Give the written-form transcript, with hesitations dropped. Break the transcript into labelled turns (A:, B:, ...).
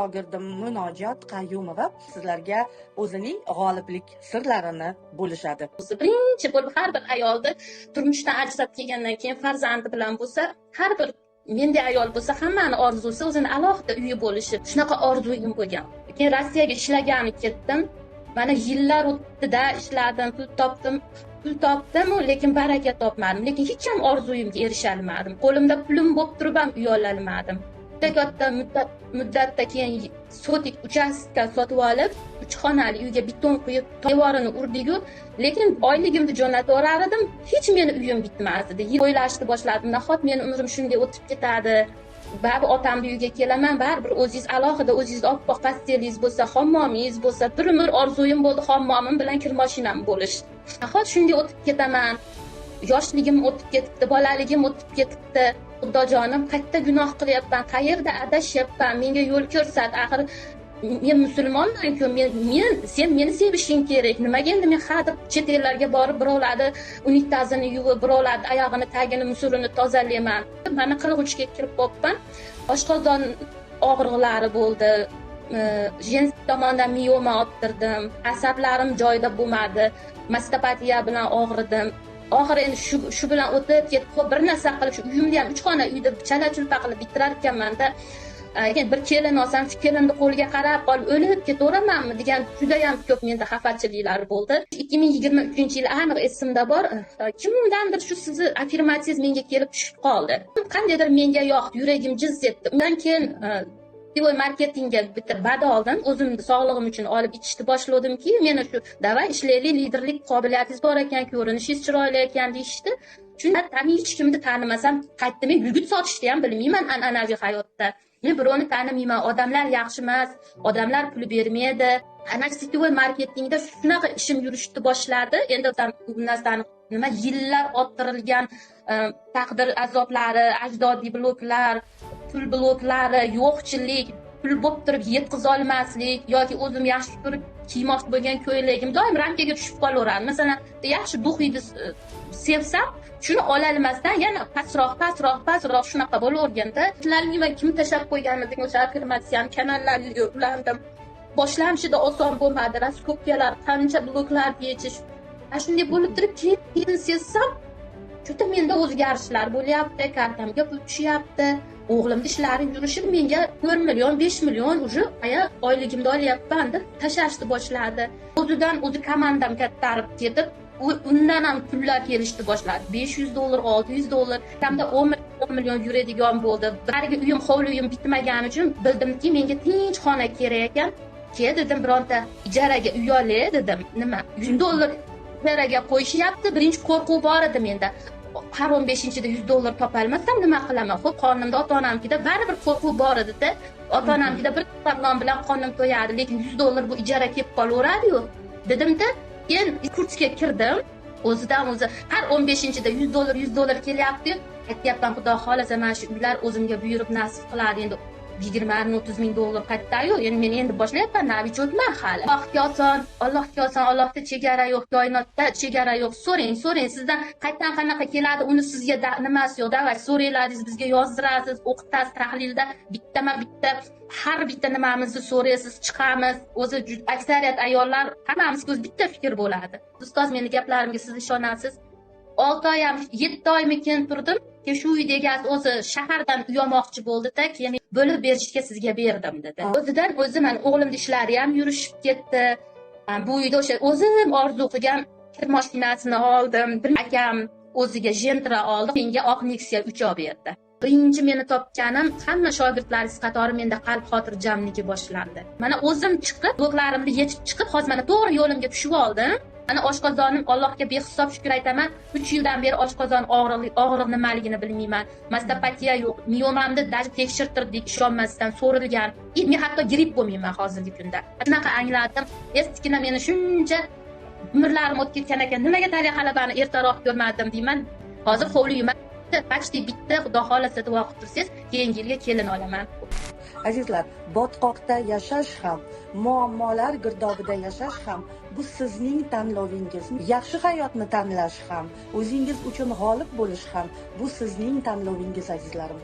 A: Shogirdim Munojot Qayumova sizlarga o'zining g'oliblik sirlarini bo'lishadi.
B: Birinchi bo'lib har bir ayolni turmushdan ajrab kelgandan keyin farzandi bilan bo'lsa, har bir mendek ayol bo'lsa, hammani orzusi o'zini alohida uyi bo'lishi. Shunaqa orzuyim bo'lgan. Keyin Rossiyaga ishlagani ketdim. Mana yillar o'tdi-da, ishladim, pul topdim. Pul topdim, lekin baraka topmadim. Lekin hech ham orzuyimga erisha olmadim. Qo'limda pulim bo'lib turib ham uy ola olmadim. Juda katta muddatda keyin sotik uchastka sotib olib, 3 xonali uyga beton quyib, devorini urdik-u, lekin oyligimni jo'nataverar edim, hech meni uyim bitmas edi. O'ylashni boshladim, nahot meni umrim shunday o'tib ketadi. Baribir otamni uyiga kelaman, baribir o'zingiz alohida o'zingiz oppoq pastelingiz bo'lsa, hammomingiz bo'lsa, bir umr orzuyim bo'ldi hammomim bilan kir mashinam bo'lish. Nahot shunday o'tib ketaman. Yoshligim o'tib ketibdi, bolaligim o'tib ketibdi. Xudojonim, qayerda gunoh qilyapman, qayerda adashyapman, menga yo'l ko'rsat. Axir men musulmonman-ku, men sen meni sevishing kerak. Nimaga endi men hadeb chet ellarga borib birovlarni unitazini yuvib, birovlarni oyog'ini tagini, musurini tozalayman. Mana 43 ga kirib qolibman. Oshqozon og'riqlari bo'ldi. Женский tomondan mioma ottirdim. Asablarim joyida bo'lmadi. Mastopatiya bilan og'ridim. Oxiri endi shu bilan o'tib ketib, xo'p, bir narsa qilib shu uyimni ham 3 xona uyda chala-chulpa qilib bitirar ekanman-da. Keyin bir kelin olsam, shu kelinni qo'liga qarab qolib o'lib ketaveramanmi degan juda ham ko'p menda xafachiliklar bo'ldi. 2023-yil aniq esimda bor. Kimdandir shu sizni affirmatsiyangiz menga kelib tushib qoldi. Qandaydir menga yoqdi, yuragim jiz etdi. Undan keyin сетевой marketingga bitta bad oldim. O'zimni sog'lig'im uchun olib ichishni boshladimki, meni shu davay ishlaylik, liderlik qobiliyatingiz bor ekan, ko'rinishingiz chiroyli ekan deyishdi. Chunki hech kimni tanimasam, qaytdim men bugut sotishni ham bilmayman an'anaviy hayotda. Men birovni tanimayman, odamlar yaxshi emas, odamlar pul bermaydi. Ana сетевой marketingda shunaqa ishim yurishni boshladi. Endi bu narsani nima yillar orttirilgan taqdir azoblari, ajdodiy bloklar, pul bloklari, yo'qchilik, pul bo'lib turib yetkazolmaslik yoki o'zim yaxshi ko'rib kiymoqchi bo'lgan ko'ylagim doim ramkaga tushib qolaveradi. Masalan, yaxshi duxiyni sevsam, shuni ololmasdan yana pastroq, pastroq, pastroq shunaqa bo'laverganda, nima kim tashlab qo'yganmi degan o'sha affirmatsiyani kanallarga ulandim. Boshlanishida oson bo'lmadi, raskopkalar, qancha bloklar yechish. Ana shunday bo'lib turib, keyin sezsam, juda menda o'zgarishlar bo'lyapti, kartamga pul tushyapti, o'g'limni ishlari yurishib menga 4 million, 5 million уже oyligimni olyapman deb tashlashni boshladi. O'zidan o'zi komandam kattarib ketib, undan ham pullar kelishni boshladi. $500, $600, hamda 10 million yuradigan bo'ldi. Haligi uyim, hovli uyim bitmagani uchun bildimki, menga tinch xona kerak ekan. Ke dedim, bironta ijaraga uy olay dedim. Nima? $100 ijaraga qo'yishyapti. Birinchi qo'rquv bor edi menda. Har 15-da $100 topolmasam nima qilaman? Xo'p, qornimda ota-onamkida baribir qo'rquv bor edi-da. Ota-onamkida bir non bilan qornim to'yadi, lekin $100 bu ijara kelib qolaveradi-yu. Dedim-da, keyin kursga kirdim. O'zidan o'zi har 15-da $100, $100 kelyapti. Aytyapman, Xudo xolasa mana shu uylar o'zimga buyurib nasib qiladi. Endi 20-30 ming dollar qayerda-yu? Endi men endi boshlayapman, novichokman hali. Allohga oson, Allohga oson, Allohda chegara yo'q, koinotda chegara yo'q. So'rang, so'rang, sizdan qayerdan qanaqa keladi, uni sizga nimasi yo'q. Davay so'raylaringiz, bizga yozdirasiz, o'qitasiz tahlilda bittama-bitta har bitta nimamizni so'raysiz, chiqamiz. O'zi aksariyat ayollar hammamiz ko'z bitta fikr bo'ladi. Ustoz, meni gaplarimga siz ishonasiz. 6 oy ham 7 oymikin turdim. Keyin shu uyni egasi o'zi shahardan uy olmoqchi bo'ldi-da, keyin bo'lib berishga sizga berdim dedi. O'zidan o'zi mana o'g'limning ishlari ham yurishib ketdi. Bu uyda o'sha o'zim orzu qilgan kir mashinasini oldim. Bir akam o'ziga Gentra oldi, menga oq Nexia 3 olib berdi. Birinchi meni topganim hamma shogirdlaringiz qatori menda qalb xotirjamligi boshlandi. Mana o'zim chiqib, bloklarimni yechib chiqib, hozir mana to'g'ri yo'limga tushib oldim. Mana oshqozonim, Allohga behisob shukr aytaman, 3 yildan beri oshqozon og'riq nimaligini bilmayman. Mastopatiya yo'q, miomamni даже tekshirtirdik, ishonmasdan so'rilgan. Men hatto gripp bo'lmayman hozirgi kunda. Shunaqa angladim. Eskina meni shuncha umrlarim o'tib ketgan ekan, nimaga Taliya G'alabani ertaroq ko'rmadim deyman. Hozir hovli uyim почти bitta, Xudo xolasa duo qilib tursangiz, keyingi yilga kelin olaman.
A: Azizlar, botqoqda yashash ham, muammolar girdobida yashash ham bu sizning tanlovingiz. Yaxshi hayotni tanlash ham, o'zingiz uchun g'olib bo'lish ham bu sizning tanlovingiz, azizlarim.